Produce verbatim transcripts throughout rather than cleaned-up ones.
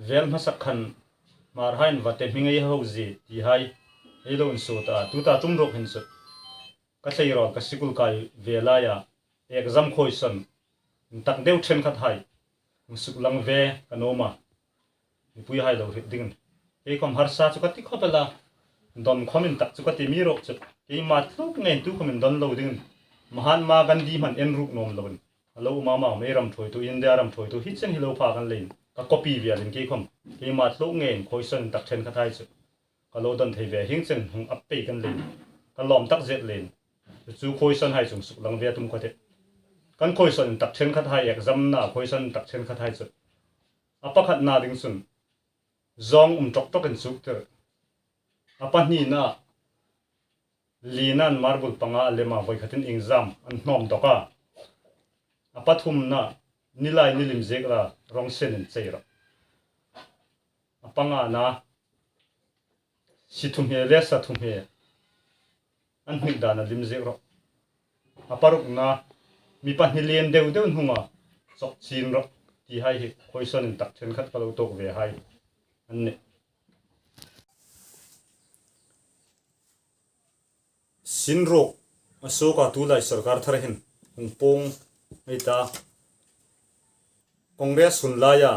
Vel hmasa khan Hmarhai in vate hming ei ho zie ti hai ei lo insuo ta, tuta tum ruok hin chu ka tleirawl ka sikul kai ve laia exam khuoisawn intak deu ṭhenkhat hai hung suklang ve ka nuom a, mipui hai lo hriet dingin. Kei khom harsa chu ka ti khop el a, don khom intak chu ka ti mi ruok chu, keima tluk ngeiin tu khom indon lo dingin. Mahatma Gandhi hman en ruk nuom loin, a lo um a, mei ram thuoitu, India ram thuoitu hi chen hi lo pha kan leiin ka copy vialin kei khom keima tluk ngeiin khuoisawn intak ṭhenkhat hai chu ka lo don thei ve, hieng chen hung ap pei kan leiin ka lawm tak zet leiin chu khuoisawn hai chu hung suklang ve tum ka tih. Kan khuoisawn intak ṭhenkhat hai, exam-na khuoisawn intak ṭhenkhat hai chu, a pakhatna ding chun zawng um ṭawk ṭawk inchuktir. A pahnina lina marble panga a lem a, voi khatin iengzam an hnawm dawk a. A pathumna nilai ni lim ziek la, rawng sen inchei rawh. A pangana si thumhnaw le sa thumhnaw an hnik dan a lim ziek rawh. A parukna mi pahni lien deu deu hung a, chawk chin rawh ti hai hi khuoisawn intak ṭhenkhat ka lo tuok ve hai an nih. Sinruok a suok a, tulai sorkar thar hin hung puong ei ta. Congress hun laia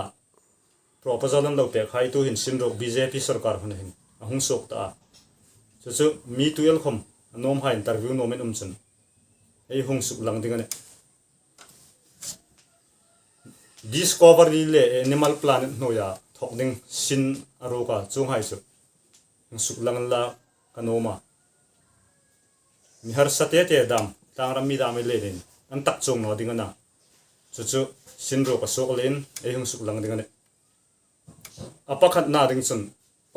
proposal an lo pek hai tu hin sinruok B J P sorkar hun hin a hung suok ta a. Chu chu mi tu el khom a nuom hai interview nuomin um chun ei hung suklang ding a nih. Discovery le Animal Planet hnuoia thawk ding sin a ruok a, chuong hai chu hung suklang la ka nuom a. Mi harsa te te dam, tlangram mi dam ei leiin an tak chuong naw ding a na. Chu chu sinruok a suok leiin ei hung suklang ding a nih. A pakhatna ding chun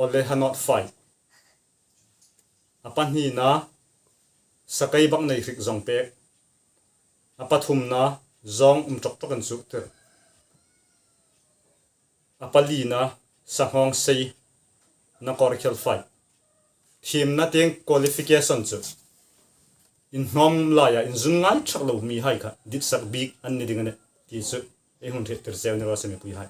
Ole Hanot fai. A pahnina sakai bak nei hrik zawng pek. A pathumna zawng um ṭawk ṭawk inchuktir. A palina sanghawng sei na kawr khel fai. Thiemna tieng qualification chu inhnawm laia inzun ngai ṭhak lo mi hai kha ditsak bik an ni ding a nih ti chu ei hung hriettir cheu ni raw se mipui hai.